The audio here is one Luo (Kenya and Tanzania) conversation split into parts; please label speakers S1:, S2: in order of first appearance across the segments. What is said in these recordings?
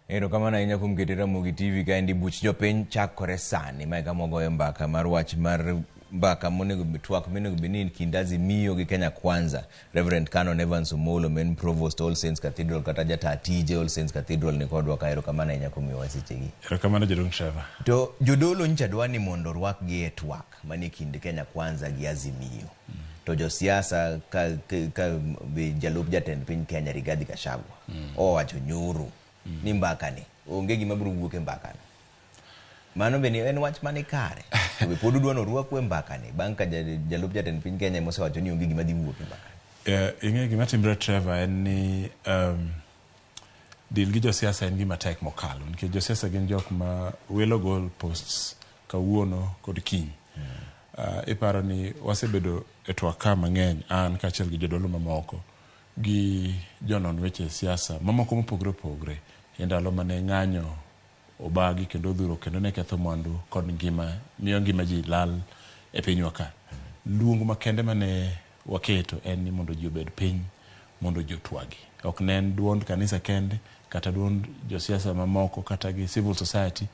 S1: Erokamano ahinya kuom kete Ramogi TV kaendi. Buch jopiny chakore sani. Mae kama wagoyo mbaka mar wach mar mbaka monego twak monego bed ni kind Azimio gi Kenya Kwanza. Reverend Canon Evans Omolo ma en Provost All Saints Cathedral kata jata tije All Saints Cathedral ni kodwa ka. Erokamano ahinya kuom miyowa sechegi.
S2: Erokamano, jaduong' Trevor.
S1: To jodolo nyicha dwa ni mondo orwakgi e twak manie kind Kenya Kwanza gi Azimio. To josiasa ka be jalup jatend piny Kenya Rigathi Gachagua owacho nyoro ni mbakani onge gima biro wuok e mbakano. Mano be ni en wach mane kare? To be pod udwa ni orwaku e mbakani bang' ka jalup jatend piny Kenya emosewacho ni onge gima dhi wuok e mbakani?
S2: Ing'e gima timre, Trevor, en ni deal gi josiasa en gima tek mokalo, nikech josiasa gin jok ma wilo goal posts kawuono kod kiny. Iparo ni wasebedo e twak ka mang'eny, an kaachiel gi jodolo mamoko gi jonon weche siasa mamoko mopogore opogore, e ndalo mane ng'anyo obagi kendo odhuro kendo ne ketho mwandu kod ngima, miyo ngima ji lal e pinywa ka. Luong makende mane waketo en ni mondo ji obed piny mondo ji otwagi. Ok ne en duond kanisa kende kata duond josiasa mamoko kata gi civil society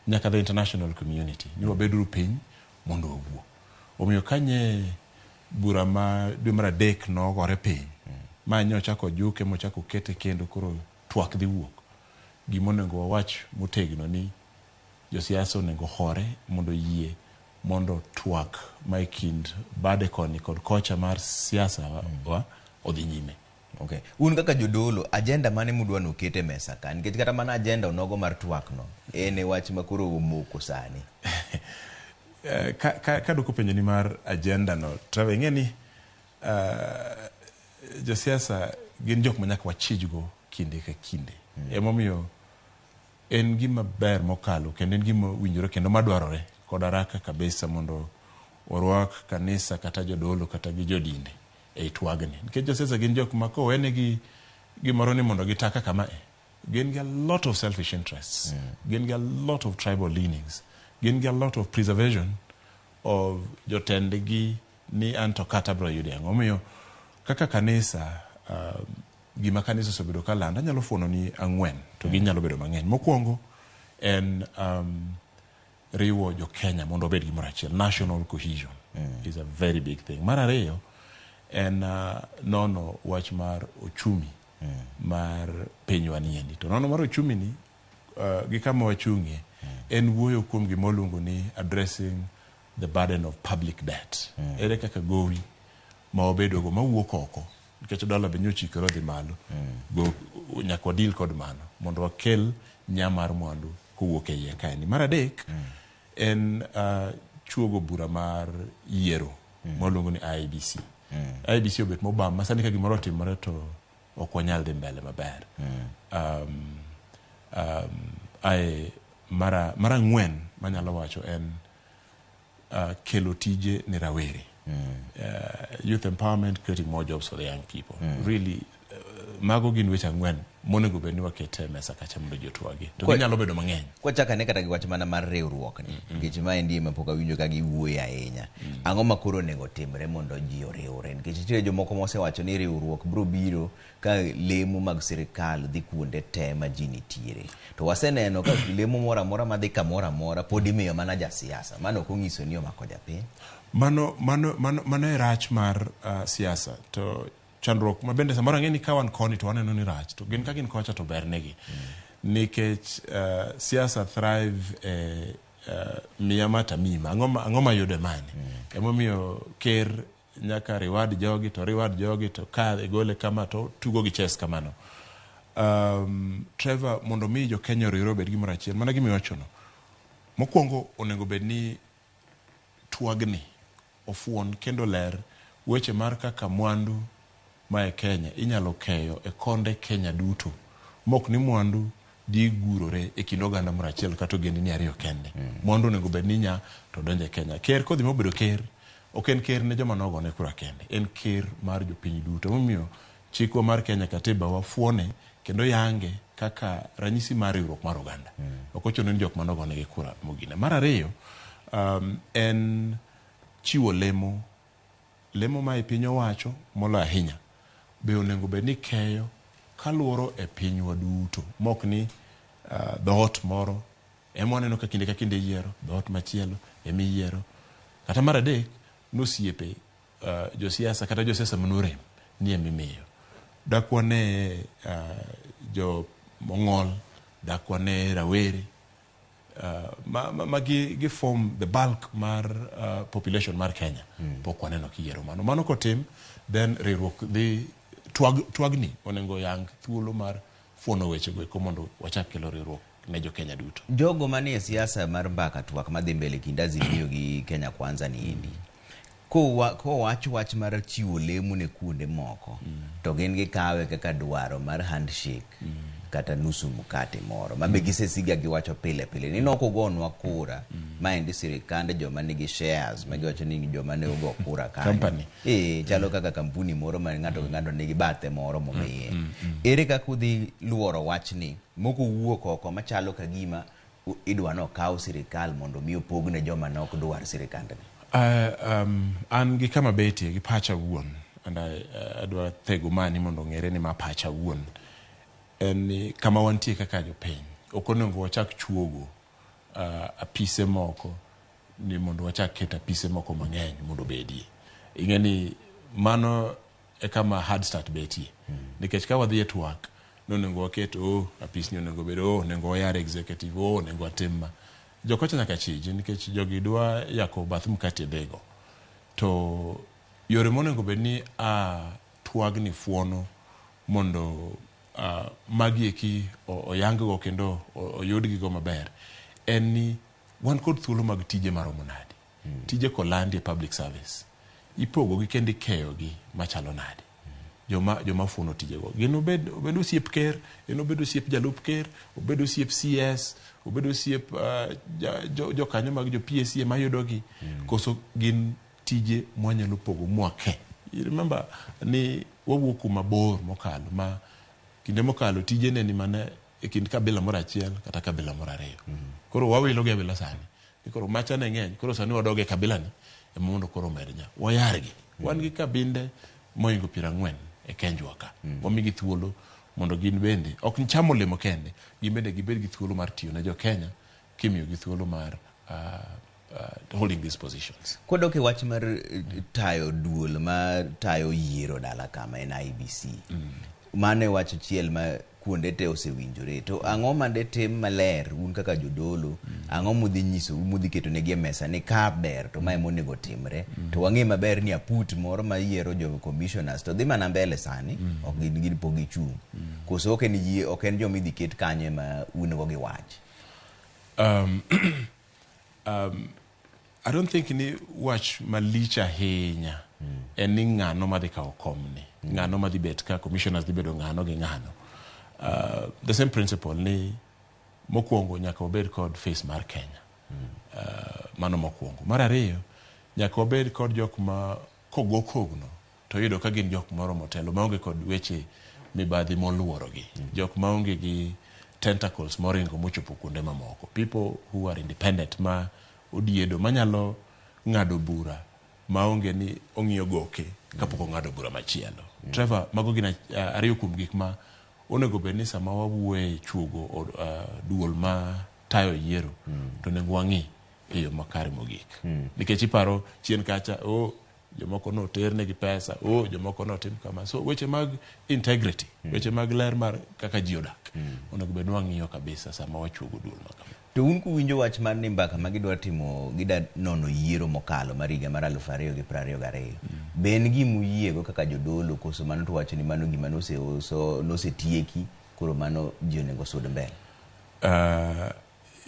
S2: nyaka the international community, ni wabeduru piny mondo wawuo. Omiyo kanye bura ma dwe mar adek nogore piny ma nyochako juke mochako kete kendo koro twak dhi wuok, gimonego wawach motegno ni josiasa onego hore mondo yie mondo twak ma e kind bade koni kod kocha mar siasa wa odhi nyime.
S1: Okay. Un kaka jodolo, agenda mane mudwa noket e mesa ka? Nikech kata mana agenda onogo mar twak no en e wach ma koro omoko sani.
S2: Ka dwoko penjo ni mar agenda no, Trevor, ing'e ni josiasa gin jok ma nyaka wachijgo kinde ka kinde. Emomiyo en gima ber mokalo kendo en gima owinjore kendo madwarore kod haraka kabisa mondo orwak kanisa kata jodolo kata gi jodinde ei twagni. Nikech josiasa gin jok ma kowenegi gimoro ni mondo gita kaka mae, gin gi a lot of selfish interests, gin gi a lot of tribal leanings, gin gi a lot of preservation of jotendgi ni an to kata bro yude ang'o. Omiyo kaka kanisa, gima kanisa osebedo ka lando anyalo fuono ni ang'wen to ginyalo bedo mang'eny. Mokwongo en riwo jo Kenya mondo obed gimoro achiel. National cohesion is a very big thing. Mar ariyo en nono wach mar ochumi mar pinywa niendi. To nono mar ochumi ni gi kama wachung'ie en wuoyo kuom gima waluongo ni addressing the burden of public debt. Ere kaka gowi ma wabedogo mawuok oko, nikech dola be nyochikore odhi malo, go, nyaka wadeal kod mano mondo wakel nya mar mwandu kowuok e iye kaendi. Mar adek en chuogo bura mar yiero mwaluongo ni IEBC. IEBC obet mobam ma sani ka gimoro otimore to ok wanyal dhi mbele maber. Ae mar ang'wen manyalo wacho en kelo tije ne rawere. Youth empowerment, creating more jobs for the young people. Really, mago gin weche ang'wen monego bed ni waketo e mesa kacha mondo ji otwagi. To ginyalo bedo mang'eny.
S1: Kwachako ane kata gi wach mana mar riwruok ni, nikech maendi ema pok awinjo ka giwuoye ahinya. Ang'o ma koro onego timre mondo ji oriwre? Nikech nitiere jomoko mosewacho ni riwruok biro biro ka lemo mag sirikal dhi kuonde te ma ji nitiere. To waseneno ka lemo moro amora madhi kamoro amora pod imiyo mana jasiasa. Mano ok onyiso ni omako japiny.
S2: Mano e rach mar siasa. To chandruok ma bende samoro ang'e ni ka wan koni to waneno ni rach, to gin ka gin kocha to ber negi. Nikech siasa thrive e miya ma tamima. Ang'o ma yudo e mani? Emomiyo ker nyaka reward jogi to reward jogi to ka igole kama to tugo gi chess kamano. Trevor, mondo mi jo Kenya oriwre obed gimoro achiel, mana gima iwachono. Mokwongo onego bed ni twagni ofuon kendo ler weche mar kaka mwandu ma e Kenya inyalo keyo e konde Kenya duto mok ni mwandu dhi gurore e kind oganda moro achiel kata ogendni ariyo kende. Mwandu onego bed ni nya to donjo e Kenya. Ker kodhi mobedo ker, ok en ker ne joma nogone kura kende, en ker mar jopiny duto. Emomiyo chikwa mar Kenya, katiba wa fuone kendo yange kaka ranyisi mar riwruok mar oganda. Ok ochuno ni jok manogonegi kura mogine. Mar ariyo en chiwo lemo, lemo ma e piny owacho moloyo ahinya be onego bed ni keyo kaluoro e pinywa duto mok ni. Dhoot moro ema waneno ka kinde ka kinde iyiero, dhoot machielo ema iyiero. Kata mar adek, nosiepe josiasa kata josiasa manorem ni ema imiyo. Dak wane jo mong'ol, dak wane rawere ma gi form the bulk mar population mar Kenya. Pok waneno kiyiero mano. Mano kotim, then riwruok dhi twagni onego yang thuolo mar fuono wechego eko mondo wachak kelo riwruok ne jo Kenya duto.
S1: Jogo manie siasa mar mbaka twak madhi mbele kind Azimio gi Kenya Kwanza ni endi kowach wach mar chiwo lemo ne kuonde moko to gin gikawe kaka dwaro mar handshake kata nusu mkate moro ma be gisesiga giwacho pile pile ni nokogonwa kura. Maendi sirikand joma nigi shares ma giwacho ni joma ne ogo kura kanyo.
S2: Company.
S1: Chalo kaka kampuni moro ma ng'ato ka ng'ato nigi bathe moro momiye. Ere kaka udhi luoro wachni moko wuok oko machalo ka gima idwa nokaw sirikal mondo mi opogne joma ne ok dwar sirikandni?
S2: An gi kama betie gi pacha wuon and adwa thego mani mondo ong'ere ni ma pacha wuon en ni kama wantie kaka jopiny ok onego wachak chuogo apise moko ni mondo wachak keto apise moko mang'eny mondo obedie. Ing'e ni mano e kama hard start betie nikech ka wadhi e twak nonego waket o apis ni onego bed o onego wayar executive o onego watim ma jokocha nyaka chiji nikech jogi dwa yako bath mkate dhego to yore monego bed ni a twagni fuono mondo magi eki oyang go kendo oyudgigo maber en ni wan kod thuolo mag tije maromo nade. Tije kolandi e public service ipogogi kendo ikeyogi machalo nade. Joma fuono tijego gin obed osiep ker, en obed osiep jalup ker, obed osiep CS, obed osiep jokanyo mag jo PSC ema yudogi koso gin tije mwanyalo pogo mwake. You remember ni wawuok kuma bor mokalo ma kinde mokalo tije ne ni mana e kind kabila moro achiel kata kabila moro ariyo. Koro wawilo gi awila sani ni koro macha ne ng'eny, koro sani wadog e kabila ni ema mondo koro omed nya wayargi. Wan gi kabinde mohingo 40 e Kenjwa ka. Wamigi thuolo mondo gin bende ok chamo olemo kende, gin bende gibed gi thuolo mar tiyo ne jo Kenya kimiyogi thuolo mar holding these positions.
S1: Kodok e wach mar tayo duol ma tayo yiero dala kama en IEBC, mano e wach achiel ma kuonde te osewinjore. To ang'o mande tim maler un kaka jodolo? Ang'o mudhi nyiso mudhi keto negi e mesa ni ka ber to mae monego timre? To wang'e maber ni aput moro ma yiero jo commissioners to dhi mana mbele sani, ok gin pok gichung'. Koso ok en yie, ok en joma idhi ket kanyo ema un go gi wach?
S2: I don't think ni wach malich ahinya en ni ng'ano madhi kawo komni, ng'ano madhi bet ka commissioners dhi bedo ng'ano gi ng'ano. The same principle ni mokwongo nyaka wabed kod face mar Kenya. Mano mokwongo. Mar ariyo, nyaka wabed kod jok ma kogo kogno to iyudo ka gin jok moromo telo maonge kod weche mibadhi moluorogi. Jok maonge gi tentacles moringo mochopo kuonde mamoko. People who are independent ma odiedo manyalo ng'ado bura maonge ni ong'iyo goke kapok ong'ado bura machielo. Trevor, mago gin ariyo kuom gik ma onego bed ni sama wawuoye chuogo duol ma tayo yiero to onego wang'i e yo makare mogik. Nikech iparo chien kacha, oh, jomoko noternegi pesa, oh, jomoko notim kama. So weche mag integrity, weche mag ler mar kaka ji odak, onego bed ni wang'iyo kabisa sama wachuogo duol ma kama.
S1: To un kuwinjo wach mar ni mbaka ma gidwa timo gida nono yiero mokalo mar higa mar 2022, be en gima uyiego kaka jodolo koso mano to wacho ni mano gima nosetieki koro mano ji onego sud mbele?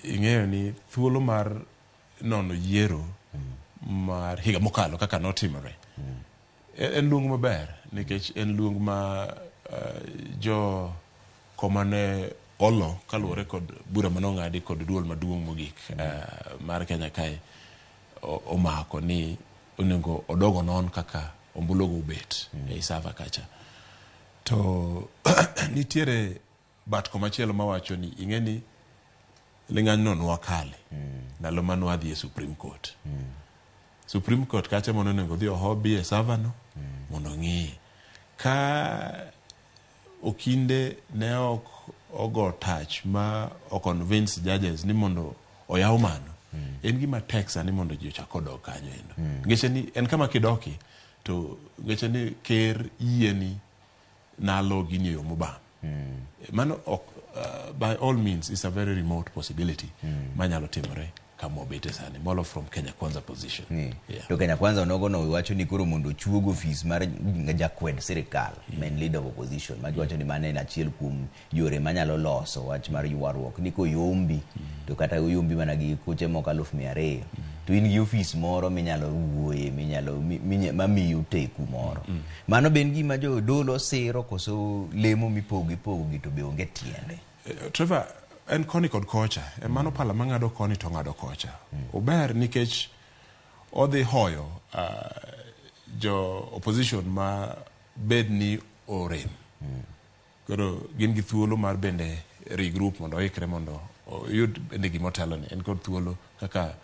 S2: Ing'eyo ni thuolo mar nono yiero mar higa mokalo kaka notimore en luong maber nikech en luong ma jo koma ne olo kaluwore kod bura manong'adi kod duol maduong' mogik mar Kenya kae omako ni onego odog onon kaka ombulugo obet ei server kacha. To nitiere bat komachielo mawacho ni ing'e ni ling'anyno nwakale ndalo mane wadhi e Supreme Court. Supreme Court kacha mondo onego odhi ohobi e server no mondo ong'iye. Ka okinde ne ok ogo tach ma o convince judges ni mondo oyaw mano, en gima tek sani mondo ji ochak odog kanyo endo. Ngeche ni en kama kidoki to ngeche ni ker yieni nalo gini e yo mobam. Mano ok, by all means is a very remote possibility manyalo timore kama wabete sani, molo from Kenya Kwanza position. Yeah.
S1: To Kenya Kwanza onogo no wacho ni koro mondo ochuog ofis mar jakwed sirikal, main leader of opposition, magiwacho ni mano en achiel kuom yore manyalo loso wach mar ywaruok ni koyombi to kata oyombi mana gi kuche moko 200,000 to in gi ofis moro minyalo wuoye minyalo mamiyo teku moro. Mano be en gima jodolo siro koso lemo mipogo ipogo gi to be onge tiende?
S2: Trevor, en koni kod kocha. E mano pala mang'ado koni to ng'ado kocha. Ober nikech odhi hoyo jo opposition ma bed ni orem. Koro gin gi thuolo mar bende regroup mondo oikre mondo oyud bende gima otelo ni. En kod thuolo kaka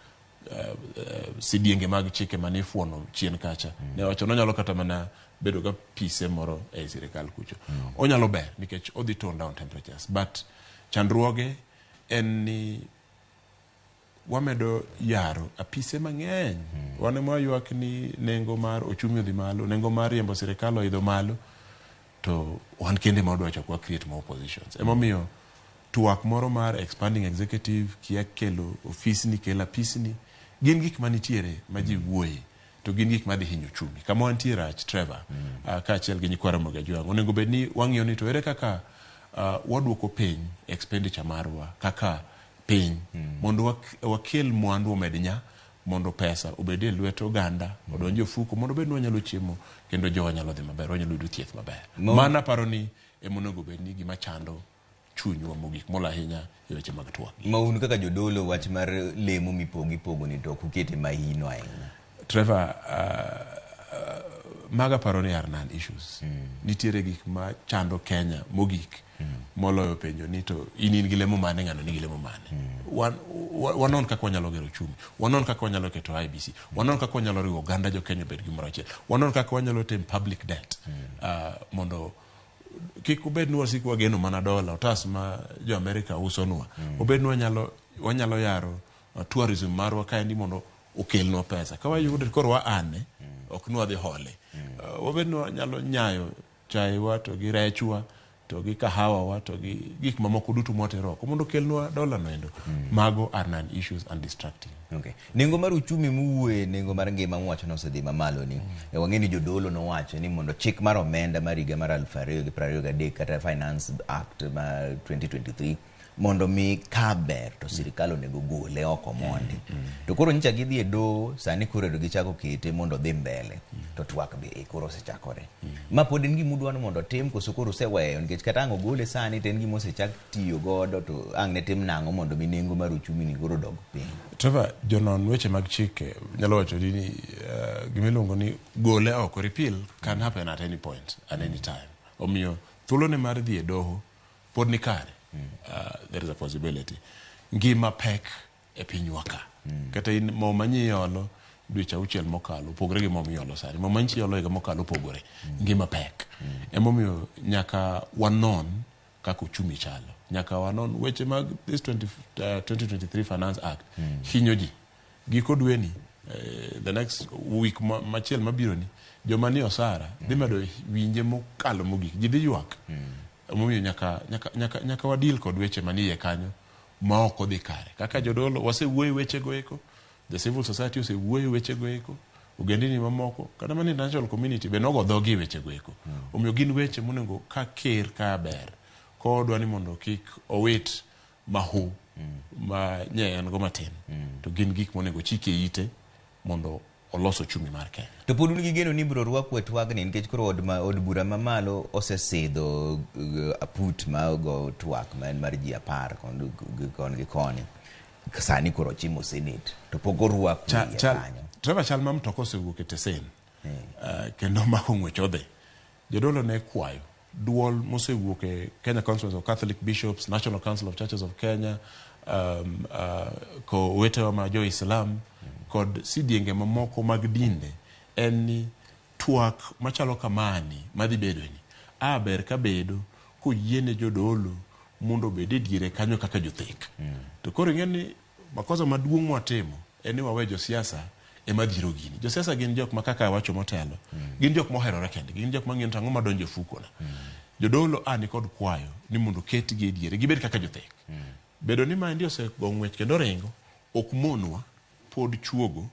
S2: sidienge mag chike mane ifuono chien kacha. Ne wacho nonyalo kata mana bedo ga pise moro ei sirikal kucho. Onyalo ber nikech odhi tone down temperatures. But chandruoge en ni wamedo yaro apise mang'eny. Wan ema waywak ni nengo mar ochumi odhi malo, nengo mar riembo sirikal oidho malo, to wan kende ma wadwa chako wa create more positions. Emomiyo twak moro mar expanding executive, kia kelo ofisni, kelo apisni, gin gik manitiere ma ji wuoye, to gin gik madhi hinyo ochumi. Kama wantie rach, Trevor, kaachiel gi nyikwa Ramogi Ajwang', onego bed ni wang'iyo ni to ere kaka waduoko piny expenditure marwa kaka piny mondo wakel mwandu omed nya, mondo pesa obed e lwet oganda, odonj e ofuko, mondo obed ni wanyalo chiemo kendo jowa nyalo dhi maber, wanyalo yudo thieth maber. Mano aparo ni ema onego bed ni gima chando chunywa mogik molo ahinya e weche mag twak.
S1: Ma un kaka jodolo, wach mar lemo mipogo ipogo ni to ok ukete mahino ahinya?
S2: Trevor, maga paro ni are non issues. Nitiere gik ma chando Kenya mogik moloyo penjo ni to in gi lemo mane, ng'ano nigi lemo mane. Wanon kaka wanyalo gero ochumi, wanon kaka wanyalo keto IEBC, wanon kaka wanyalo riwo oganda jo Kenya obed gimoro achiel, wanon kaka wanyalo tame public debt, mondo kik obed ni wasik wageno mana dola otas ma jo Amerika usonwa. Obed ni wanyalo yaro tourism marwa kaendi mondo okelnwa pesa ka wayude koro wa ane ok ni wadhi hole. Wabed ni wanyalo nyayo chaiwa to gi rechwa to gi kahawa wa to gi gik mamoko duto mwatero oko mondo okelnwa dola no endo. Mago are non issues and distracting.
S1: Okay. Nengo mar uchumi muwuoye, nengo mar ngima muwacho ni osedhi mamalo ni. Wang'e ni jodolo nowacho ni mondo chik mar omenda mar higa mar 2023 kata Finance Act mar 2023 mondo mi ka ber to sirikal onego gole oko mondi. To koro nyicha gidhi e doho, sani koro ero gichako kete mondo odhi mbele. To twak be e koro osechakore. Ma pod en gima udwaro mondo otim koso koro useweyo nikech kata ang' ogole sani to en gima osechak tiyo godo, to ang' ne tim nang'o mondo mi nengo mar uchumi ni koro dog piny?
S2: Trevor, jonon weche mag chike nyalo wacho ni gimiluongo ni gole oko, repeal, can happen at any point at any time. Omiyo thuolone mar dhi e doho pod ni kare. There is a possibility. Ngima pek e pinywa ka. Kata in mo manyi iolo dweche 6 mokalo opogore gi mo miolo sani. Mo manyi iolo higa mokalo opogore. Ngima pek. Emomiyo nyaka wanon kaka uchumi chalo. Nyaka wanon weche mag this 2023 Finance Act hinyo ji. Giko dweni, the next week machiel mabiro ni, joma ni osara dhi medo winje mokalo mogik. Ji dhi ywak. Emomiyo nyaka wadil kod weche manie kanyo ma ok odhi kare. Kaka jodolo wasewuoyo wechego eko, the civil society osewuoyo wechego eko, ogendini mamoko, kata mana international community be nogo dhogi e wechego eko. Omiyo gin weche monego ka ker ka ber, kodwa ni mondo kik owit mahu ma nye en go matin, to gin gik monego chike ite mondo olos ochumi mar Kenya.
S1: To pod un gi geno ni ibiro rwaku e twagni nikech koro od bura mamalo osesidho aput ma ogo twak ma en mar ji 10 kon gi koni. Sani koro ochimo Senate to pok orwaku iye kanyo.
S2: Trevor, chal ma mtoka osewuok e tesen kendo omako ng'wech odhi. Jodolo ne kwayo duol mosewuok e Kenya Conference of Catholic Bishops, National Council of Churches of Kenya, ko owetewa ma jo-Islam kod sidienge mamoko mag dinde en ni twak machalo kamani madhi bedo ni a ber ka bedo koyiene jodolo mondo obed e diere kanyo kaka jothek. To koro ing'e ni makosa maduong' mwatimo en ni wawe josiasa ema dhiro gini. Josiasa gin jok ma kaka awacho motelo, gin jok moherore kendgi, gin jok mang'iyo ni to ang'o madonjo e fukona. Jodolo a nikod kwayo ni mondo oketgi e diere, gibed kaka jothek. Bedo ni maendi osego ng'wech kendo ringo, ok monwa pod chuogo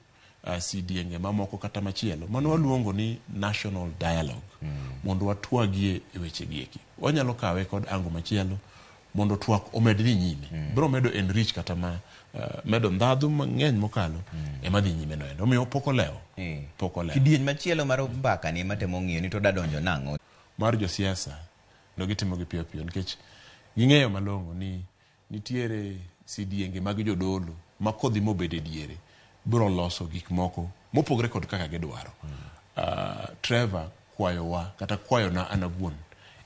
S2: sidienge mamoko kata machielo mano waluongo ni national dialogue mondo watwagie e weche gi eki. Wanyalo kawe kod ango machielo mondo twak omed dhi nyime. Biro medo enrich kata ma medo ndhadhu mang'eny mokalo ema dhi nyime no endo. Omiyo pok olewo. Pok olewo.
S1: Kidieny machielo mar mbaka ni ema temo ng'iyo ni to dadonjo nang'o?
S2: Mar josiasa no gitimo gi piyo piyo nikech ging'eyo malong'o ni nitiere sidienge mag jodolo ma kodhi mobedo e diere biro loso gik moko mopogore kod kaka gidwaro. Trevor kwayowa kata kwayona an awuon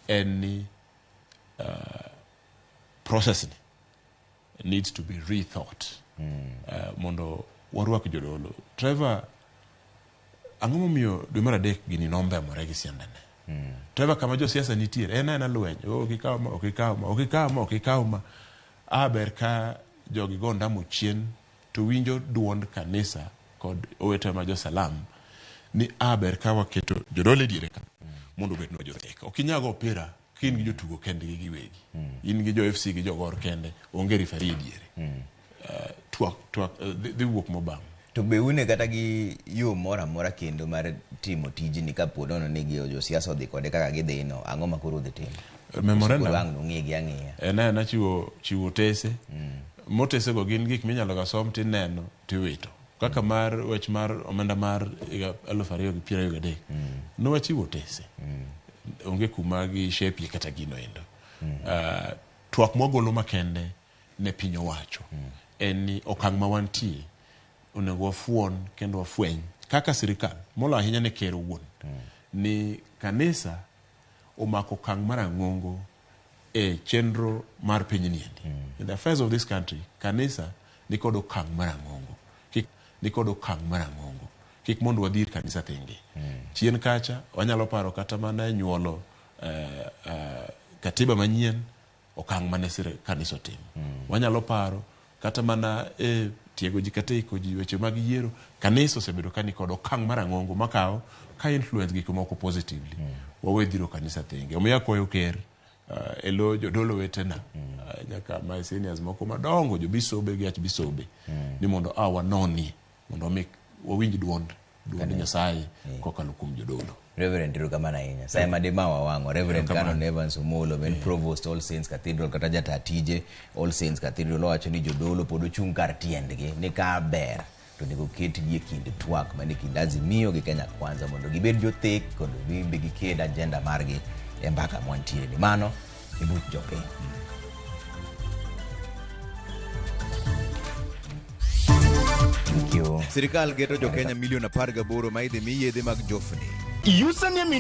S2: en ni process ni needs to be rethought mondo warwak jodolo. Trevor, ang'o momiyo dwe mar adek gini nombemore gi siandane? Trevor, kama josiasa nitiere en aena lweny, ok ikaw ma, ok ikaw ma, ok ikaw ma, ok ikaw ma. A ber ka jogi go ndamo chien to winjo duond kanisa kod owete ma josalam ni a ber ka waketo jodolo e diere ka mondo obednwa jothek. Ok inyal go opira ka in gi jotugo kendgi giwegi. In gi jo FC gi jogor kende, onge referee e diere. Twak dhi wuok mobam.
S1: To be une kata gi yo moro amora kendo mar timo tijni kapo nono ni josiasa odhi kode kaka gidhi no, ang'o ma koro udhi timo?
S2: Memorandum.
S1: Koro ang' nung'i gi ang'iya.
S2: En aena chiwo otese. Motesego gin gik minyalo ga som tineno tiwito. Kaka mar wach mar omenda mar higa 2023. Ne wachiwo otese. Onge kuma gishepie kata gino endo. Twak mwagolo makende ne piny owacho en ni okang' ma wantie onego wafuon kendo wafweny kaka sirikal molo ahinya ne ker owuon ni kanisa omako okang' marang'ongo e chenro mar piny niendi. In the affairs of this country, kanisa nikod okang' marang'ongo. Kik nikod okang' marang'ongo. Kik mondo wadhir kanisa thenge. Chien kacha wanyalo paro kata mana e nyuolo katiba manyien okang' mane kanisa otimo. Wanyalo paro kata mana e tiego ji kata iko ji weche mag yiero, kanisa osebedo ka nikod okang' marang'ongo makawo ka influence gik moko positively. Wawe dhiro kanisa thenge. Omiyo akwayo ker e lo jodolo wetena nyaka my seniors moko madongo jobisobe gi archbisobe ni mondo a wanoni mondo wami wawinj duond Nyasaye kokalo kuom jodolo.
S1: Reverend, erokamano ahinya. Sa ema dima wawang'o. Reverend Canon Evans Omolo, en Provost All Saints Cathedral kata jata tije All Saints Cathedral owacho ni jodolo pod ochung' kar tiendgi ni ka ber to onego ketgi e kind twak mane kind Azimio gi Kenya Kwanza mondo gibed jothek kendo gibed giked agenda margi e mbaka mwantiere ni. Mano e buch jopiny. Thank you.
S3: Sirikal geto jo Kenya milion 18 ma idhi mi yedhe mag njofni.
S4: Username.